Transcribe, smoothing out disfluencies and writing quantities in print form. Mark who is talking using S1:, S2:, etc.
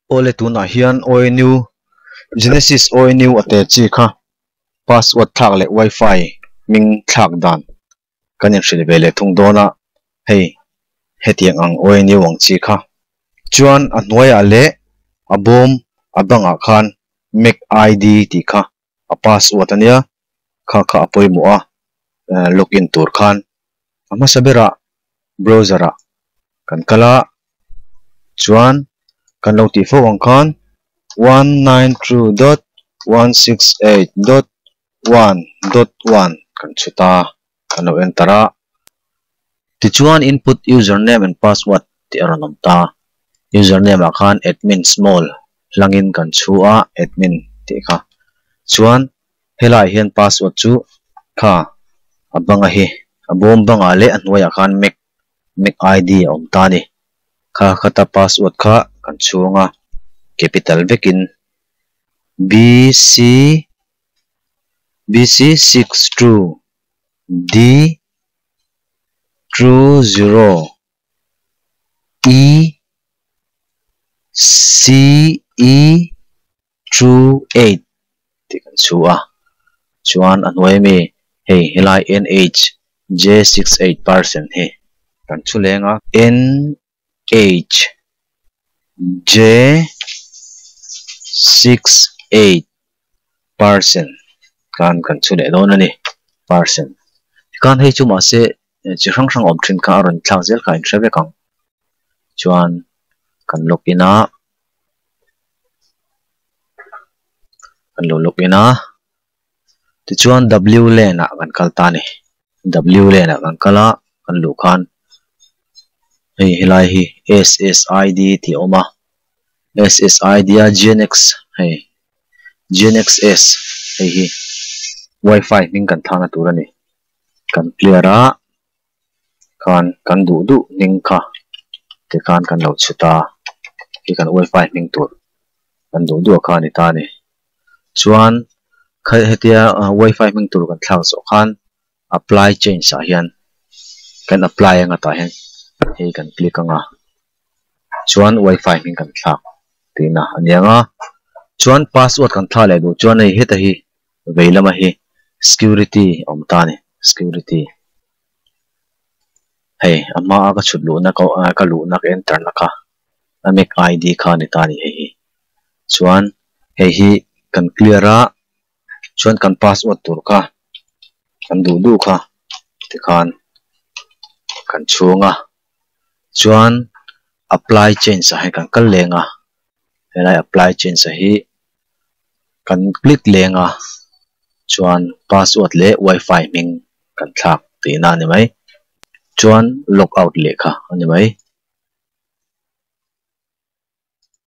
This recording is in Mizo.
S1: Awle tunah hian ONU Genesis ONU a te chi kha password thlak leh wifi hming thlak dan kan inhrilh ve leh thung dawn a, hei hetiang ang ONU ang chi kha chuan a hnuaiah leh a bawm a bangah khan Mac ID tih kha a password a nia, kha kha a pawimawh a login tur khan a hmasa berah browser ah kan kal a chuan kan lo tih fo ang khan 192.168.1.1 kan chhut a kan lo enter a tichuan input username and password tih a rawn awm ta username ah khan admin small hlangin kan chhu a admin tih kha chuan helaiah hian password chu kha a banga hi a bawm bangah leh a hnuaiah khan mac mac id a awm ta a ni kha khata password kha kan chhung a capital vekin bc bc 62 d 20 e c e 28 tih kan chhu a chuan a hnuai ami hei helai nh j 68 percent hi kan chhu leng a nh j 68 percent khan kan chhu leh dawn a ni percent tikhan hei chu mahse chi hrang hrang awm thin kha a rawn thlak zel kha a inhre vek ang chuan kan login a kan lo login a tichuan w lane ah kan kal ta a ni w lane ah kan kal a kan luh khan hei helai hi ssid tih a awm a ssid a gnx hei gnxs hei hi wifi hming kan thana tur a ni kan clear a khan kan duh duh hming kha tikhan kan lo chhut a khi kan wifi hming tur kan duh duh kha a ni ta a ni chuan kha hetia wifi hming tur kan thlak zawh khan apply change ah hian kan apply anga tah hian hei kan click anga chuan wifi hming kan thlak tihna a ni ang a chuan password kan thlak leh duh chuan hei heta hi vei lama hi security a awm ta a ni security hei a hmaa ka chhut luhna ka ka luhna ka enter na kha a mac id kha a ni ta a ni hei hi chuan hei hi kan clear a chuan kan password tur kha kan duh duh kha tikhan kan chhung a chuan apply change ah hian kan kal leng a helai apply change ah hi kan click leng a chuan password leh wifi hming kan thlak tihna a ni mai chuan log out leh kha a ni mai.